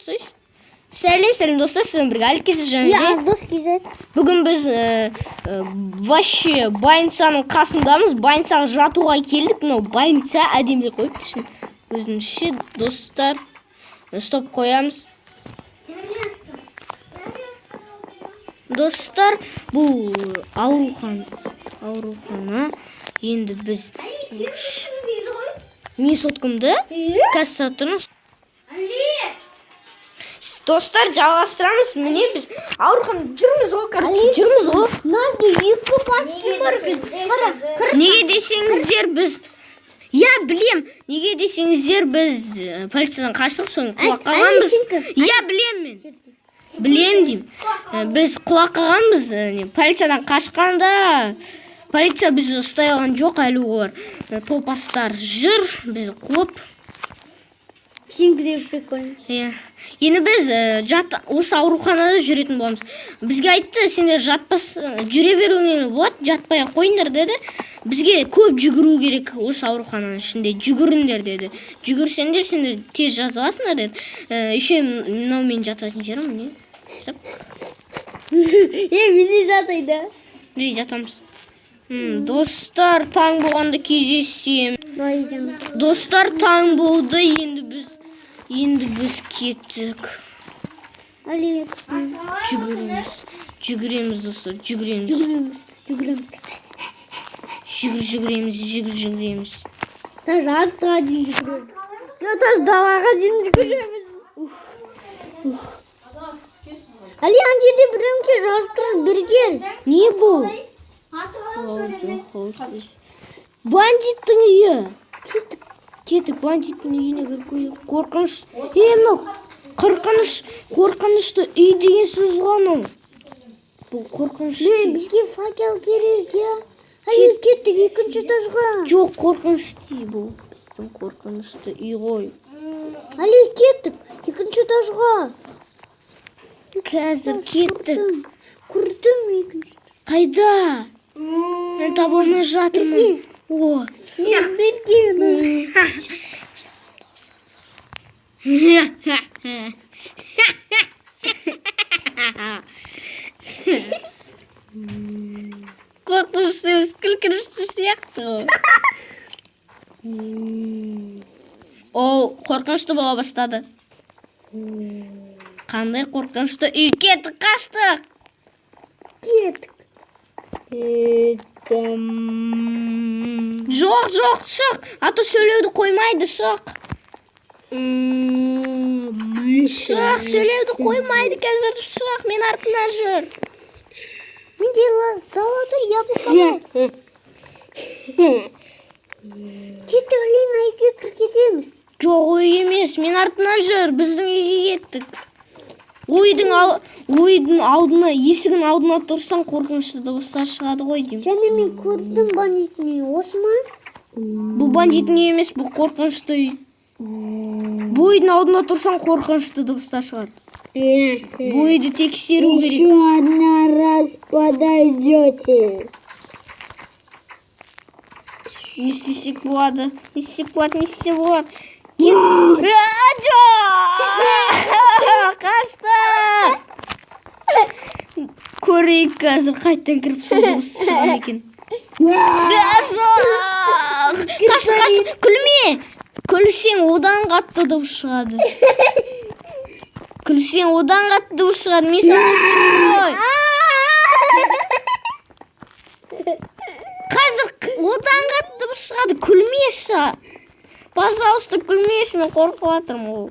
Түсейші. Сәлем, сәлем, достар, сізбен бірге Әлкесі және Иә, де Абдос KZ. Бүгін біз вообще больницаның қасындамыз. Больницаға жатуға келдік. Мынау больница әдемілеп қойыпты ішін. Өзінше, достар. Стоп қоямыз. Достар, бұл аурухана. Енді біз не соткамды касса тұрмыз. Достар, жалғастырамыз. Міне біз аурухана жүрміз ғой, короче, жүрміз ғой. Мынада екі басты бар екен. Қара, қара. Неге десеңіздер, біз, я білем, неге десеңіздер, біз полициядан қаштық, соны құлап қалғанбыз. Әне сенікі. Я білем мен. Білем деймін. Біз құлап қалғанбыз, не, полициядан қашқанда полиция бізді ұстай алған жоқ әлі олар. Топастар жүр, бізді қуып. Сенікі де прикольно. Иә. Енді біз осы ауруханада жүретін боламыз. Бізге айтты, сендер жатпас, жүре беруіңе болады, жатпай ақ қойыңдар деді. Бізге көп жүгіру керек осы аурухананың ішінде, жүгіріңдер деді. Жүгірсеңдер, сендер тез жазыласыңдар деді. Еще мынау менің жататын жерім, міне. Так. Е, мен де жатайын да. Міне жатамыз. Достар, таң болғанда кездесем. Былай жаңа. Достар, таң болды, енді біз кеттік. Али, Жүгіреміз. Жүгіреміз, достар, жүгіреміз. жүгіреміз, жүгіреміз. Жүгір, жүгіреміз, жүгір, жүгіреміз. Даже астыға дейін жүгіреміз. Жоқ, даже далаға дейін жүгіреміз. Али, ана жерде біреуге жазып тұр, бері кел. Не бұл? Бандиттің үйі. Кеттік. Кеттік, бандиттің үйіне кіріп көрейік. Қорқыныш. Е, мынау қорқыныш, қорқынышты үй деген сөз ғой анау. Бұл қорқынышты Міне, үй. бізге факел керек, иә. Али, кеттік екінші этажға. Жоқ, қорқынышты үй бұл. Біздің қорқынышты үй ғой. Али, кеттік екінші этажға. Қазір кеттік. Көрдім екінші. Қайда? Мен таба алмай жатырмын. О. Не, бері кел. Қорқынышты емес, күлкінішті сияқты ғой. Ол қорқынышты бола бастады. Қандай қорқынышты үй, кеттік, қаштық. Кеттік. Жоқ, жоқ, шық. А то сөйлеуді қоймайды, шық. Шық, сөйлеуді қоймайды қазір, шық, мен артынан жүр. Менде золотой яблоко бар. Кеттік, Алина, үйге кіріп кетеміз. Жоқ, үй емес, мен артынан жүр, біздің үйге кеттік. Ойдың алдына, есігінің алдына тұрсаң, қорқынышты дыбыстар шығады ғой деймін. Және мен көрдім бандиттің үйі, осы ма? Бұл бандиттің үйі емес, бұл қорқынышты үй. Бұл үйдің алдына тұрсаң, қорқынышты дыбыстар шығады. Бұл үйді тексеру керек. одна раз подойдете. Не істесек болады? Не істесек болады? Не істесек болады? Жоқ! Қашты! Көрейік қазір қайтадан кіріп сол дыбыс шыға ма екен. Жоқ! Қашты, қашты! Күлме! Күлсең одан қатты дыбыс шығады. Күлсең одан қатты дыбыс шығады. Мен саған айтып тұрмын ғой. Қазір одан қатты дыбыс шығады. Күлмеші. Пожалуйста, күлмеші, мен қорқып жатырмын ғой.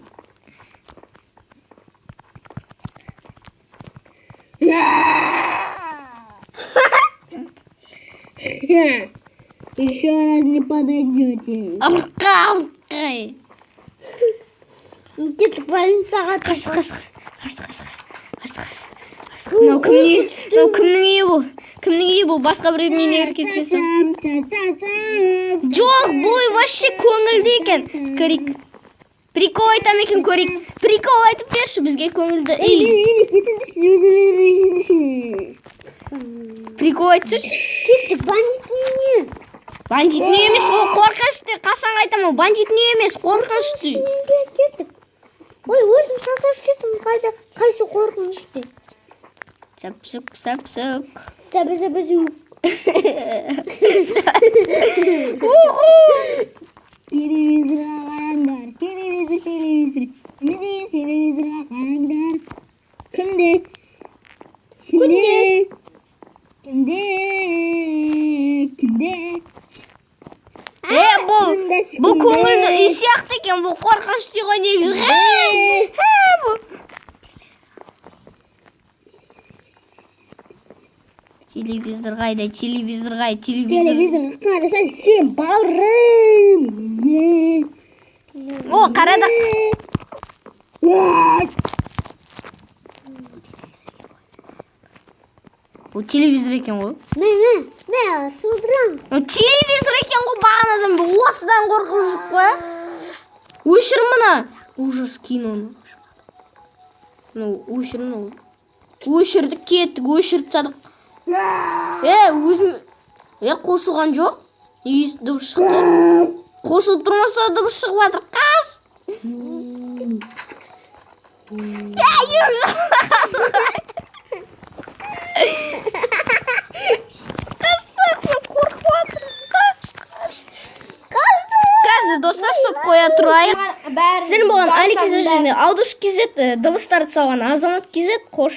Еще раз не подойдете. Арқа, арқа. Кеттік больницаға. Қаштық, қаштық. Қаштық, қаштық. Қаштық. Қаштық. Мынау кімнің үйі? Мынау кімнің үйі бұл? Кімнің үйі бұл? Басқа біреудің үйіне кіріп кеткен соң. Жоқ, бұл үй вообще көңілді екен. Көрейік. Прикол айтам екен, көрейік. Прикол айтып берші бізге көңілді үй. Прикол айтсайшы. Кеттік бандиттің үйіне. Бандиттің үйі емес, ол қорқынышты. Қашан айтамын, ол бандиттің үйі емес, қорқынышты үй. Кеттік. Ой, өзім шатасып кеттім. Қайда, қайсы қорқынышты? Сәпсүк, сәпсүк. Сәбі, сәбі, зүк. Телевизорға қараңдар. Телевизор, телевизор. Міне, телевизорға қараңдар. Күнде. Күнде. Күнде. Күнде. Е, бұл Күнде, бұл күнде. Көңілді үй сияқты екен, бұл қорқынышты ғой негізі. Хе, бұл. Телевизор қайда? Телевизор қайда? Телевизор. Телевизорға қарасаң, сен бауырым. О, қарадық. Е. Бұл телевизор екен ғой. Мә, мә, мә, судырам. О, телевизор екен ғой, бағанадан бері осыдан қорқып жүрік қой. Өшір мына. Ужас киноны. Ну, өшір, ну. Өшірдік, кеттік, өшіріп тастадық. Е, өзім е, қосылған жоқ. Неге дыбыс шықты? Қосылып тұрмаса, дыбыс шығып жатыр. Қаш! Е, қаштық, мен қорқып жатырмын. Қаш, қаш. Қазір, достар, стоп, қоя тұрайық. Сіздермен болған Али KZ және Алдыш KZ, дыбыстарды салған Азамат KZ. Қош.